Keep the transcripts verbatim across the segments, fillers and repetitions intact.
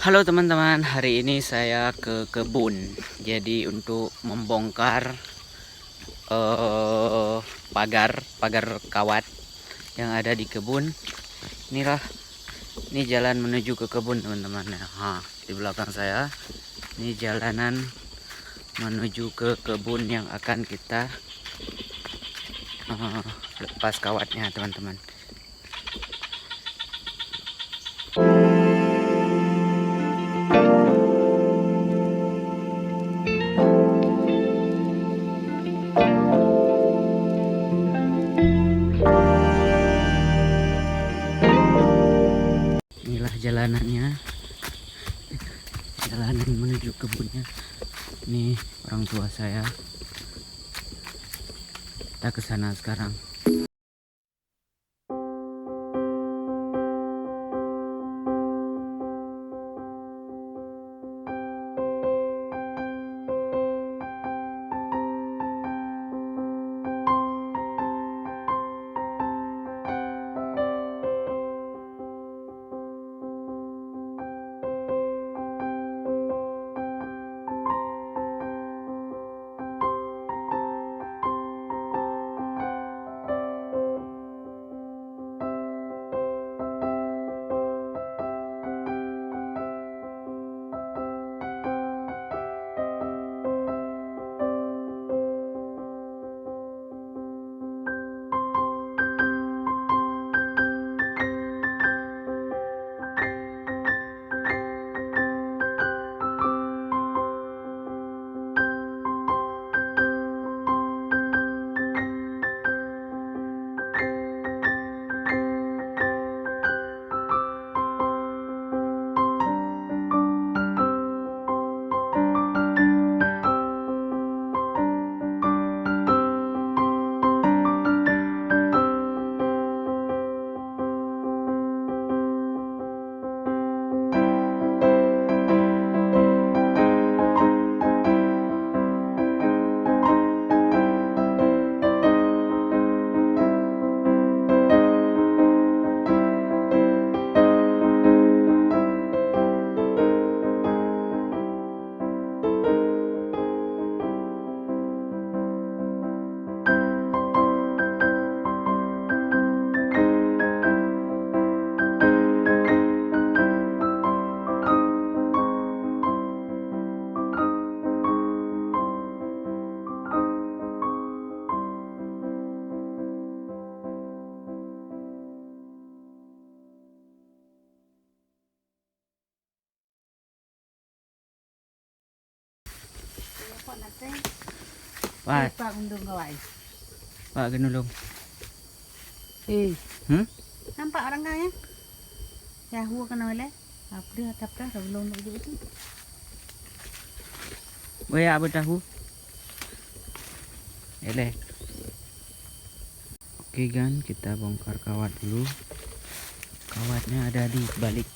Halo teman-teman, hari ini saya ke kebun. Jadi untuk membongkar eh, pagar, pagar kawat yang ada di kebun. Inilah, ini jalan menuju ke kebun teman-teman. Ha, di belakang saya ini jalanan menuju ke kebun yang akan kita eh, lepas kawatnya teman-teman. Inilah jalanannya, jalanan menuju kebunnya. Ini orang tua saya. Kita ke sana sekarang. Wah. Pak undung kawai. Pak genulung. Eh. Hmm? Nampak orang kaya? Ya, hu kena oleh. Apa dia, apa dia, belum nak jumpa tu. Boya apa tahu? Eleh. Oke kan, kita bongkar kawat dulu. Kawatnya ada di balik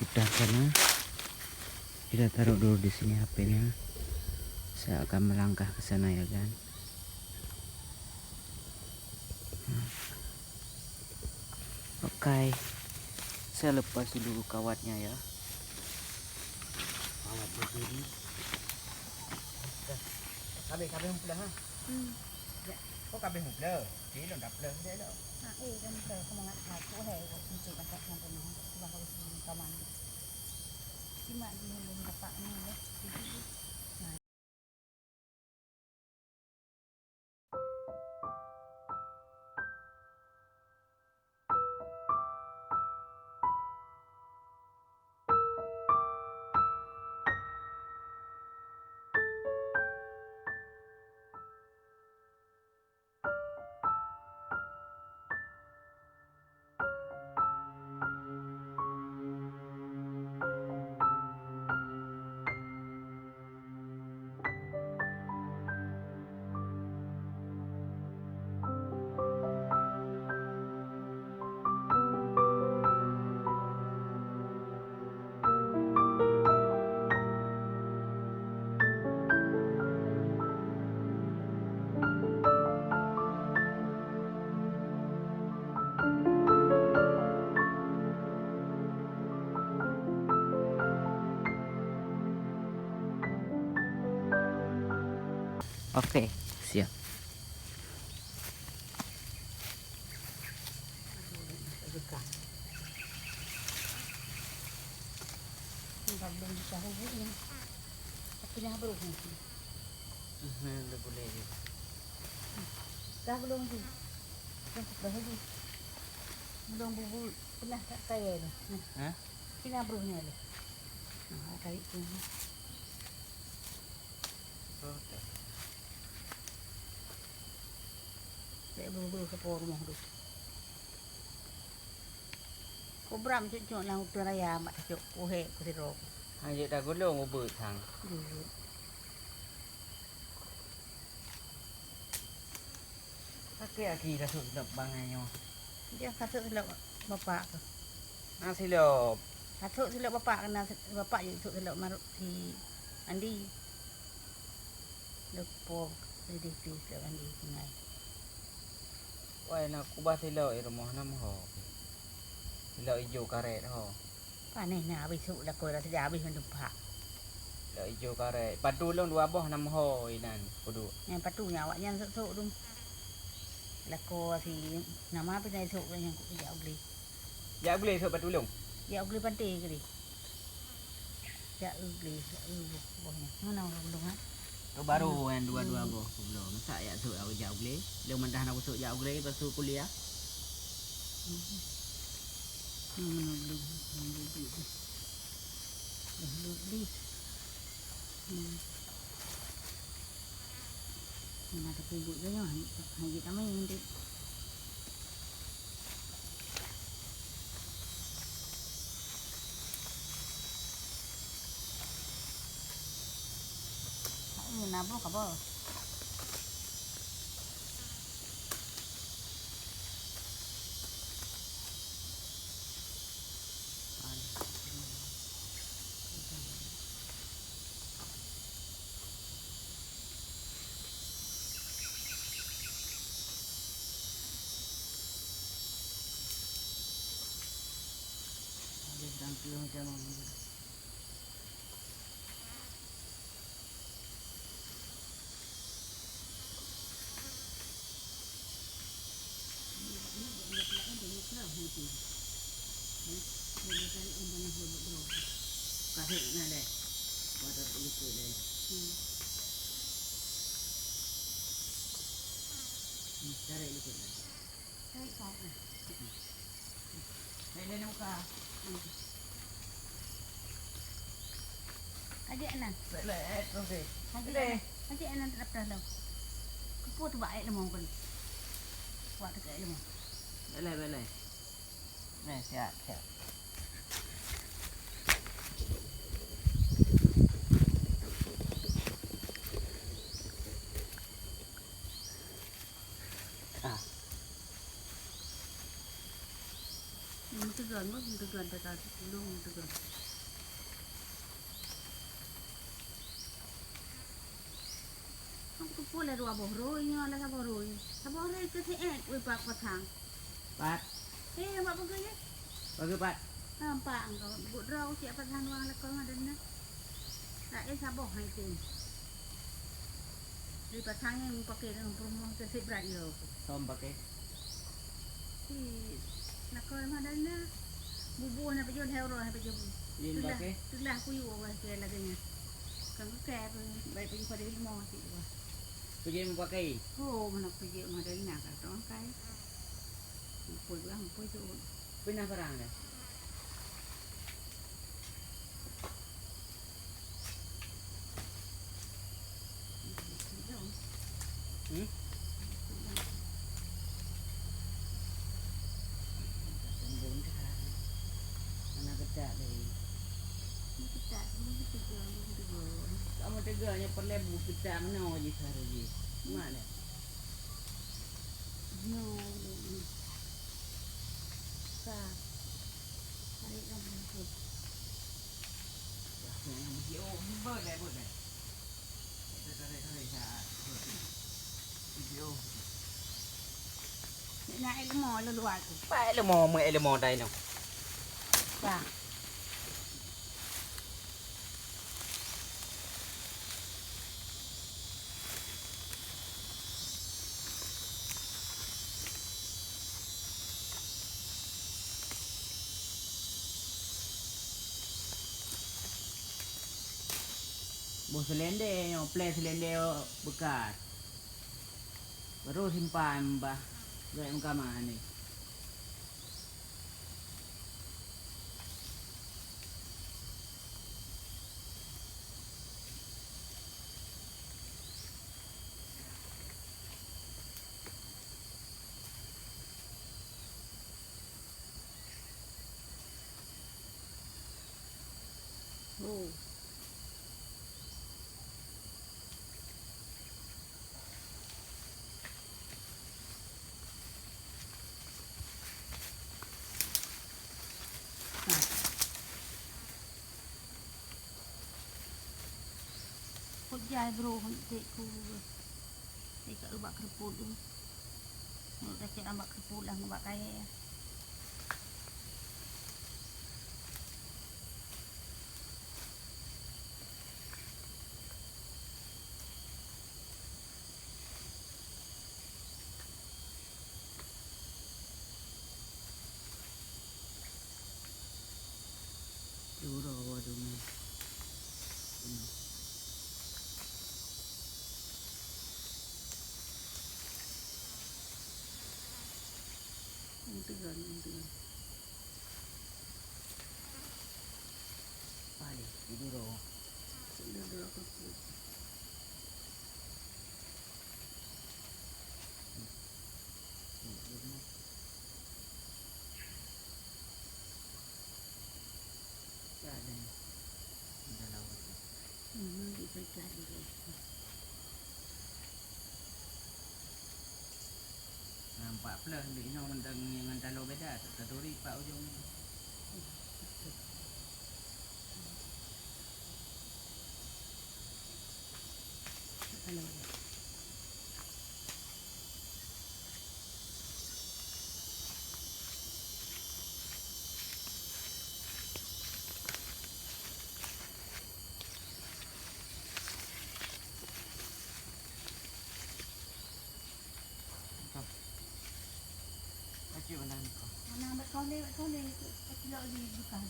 hutan sana. Kita taruh dulu di sini H P-nya. Saya akan melangkah ke sana ya kan. Oke. Saya lepas dulu kawatnya ya. Kawatnya dulu. Habis, habis memplah ha. Hmm. Ya. Kok habis memplah? Okey, lom dah plah dah lom. Ha, eh, dah memplah. Semangat satu hai. Untuk angkat sampai ni. Sebab harus di kawan. Cuma di belum dapat ni ya. Oke, siap. Dah belum di tahu ni. Tapi dah baru ni. Nah, dah boleh je. Dah belum tu. Dah, dah lagi. Belum bubur pernah tak kaya ni. Nah. Ha? Sini abruhnya ni. Nah, tarik tu. Oh, dah. Dek buru-buru sapo rumoh tu. Kubram cok-cok lam uteuen raya mak tacok kuhek kusidroe. Hanjeuet tagulong ubeuet sang. Jeuet. Akhé-akhé rasuk silop bangai nyoe. Dia kasuk silop bapak tu. Na silop. Kasuk silop bapak kena si-, bapak je kasuk silop maruk si Andi. Leupah sedikit silop Andi tinggai. Wai, na kubah silop i rumoh nam ho. Silop ijo karet ho. Panéh na habéh sôk lakoe rasa habéh mandum pha. Dak ijo karek. Patu lôn dua boh nam ho inan kudu. Nyang patu nyan awak nyan sôk-sôk dum. Lakoe si nama pih na sôk nyang ku jak u glé. Jak u glé sôk patu lôn. Jak u glé panté kali. Jak u glé, jak u boh nyan. Mana orang belum kan? Tu baru yang dua-dua boh ku belum. Masa jak sôk jak u glé. Lôn mandah na ku sôk jak u glé lepas tu kuliah. Hmm. Hmm, mana belum. Hmm, belum. Dah lut lih. Hmm. Mana teupeubeuet geuh nyoe, han, han jeuet tamé nanti. Hak nyoe na boh ka boh. Hai, Lena, buka. Adik Anan. Lek, lek, terus deh. Adik Lek. Anan. Adik Anan tak pernah tahu. Kepo tu bak air lemong kan. Buat dekat air lemong. Belai, belai. Nah, siap, siap. Ah. Meuteugah, meuteugah, tata tulông meuteugah. Aku teupeu lé dua boh rui nyoe, lé saboh rui. Saboh rui keu siet, wui bak pasang. Pat. Eh, bak peugah ya? Peugah pat. Nampak engkau, buet droe cit pasang doang lakoe ngon dan na. Tak eh saboh hai tu. Di pasang yang pakai dengan perumahan ke sibrat yo. Som pakai. Si lakoe Madalina bubu na pajoh hai uroe hai pajoh bu. Yin Teulah, pakai. Teulah kuyu awai ke lagèe nyan. Kan ke ke baik pajoh pada lima cit dua. Pajoh mau pakai. Oh, mana pajoh Madalina ka tong kai. Ampun lah, ampun tu. Pernah barang dah. Hmm? Sombong dah. Mana gedak deh. Gedak, kamu gedak, kamu gedak. Kamu tegar nya perlu bu gedak mana je cara je. Mak dah. No. Ka. Tarik dah bungkus. Dah, yang bungkus. Oh, beuh dah, beuh dah. Tarik, tarik, tarik. Dah. Bungkus. Nak ilmu lalu aku. Pak ilmu, mu ilmu dah ino. Ka. Boh seulendé nyoe, plé seulendé beukas. Baru simpan bah, gét meukamah ni. Oh. Kujai bro, hon tik ku. Tik ka ubak kerput tu. Ngon kacek ubak kerput lah, ubak kayèe. Duro, waduh, ni. Ini. Ini tegang, ini tegang. Paling, ini duro. Sudah duro aku. Nampak pleuh di inoe mantong ngon taloe beda, taturi bak ujong. Mana bak kau ni, bak kau ni, kau cilok di bukan.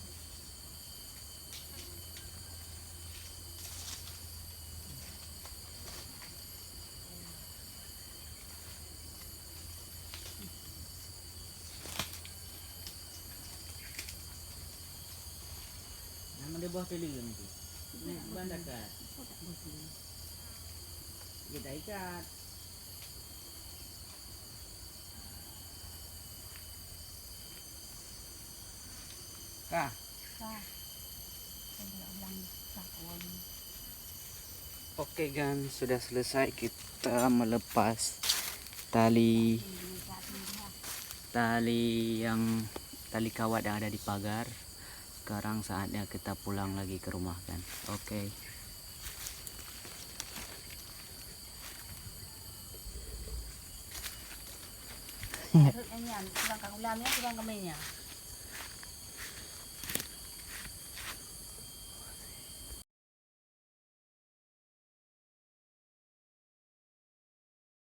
Nama dia buah telur nanti? Ni ban dekat. Kita ikat. Kah? Kah. Saya nak ulang satu lagi. Oke, kan, sudah selesai kita melepas tali, tali yang, tali kawat yang ada di pagar. Sekarang saatnya kita pulang lagi ke rumah, kan. Oke. Kurang kat ulam ya, kurang kemenya.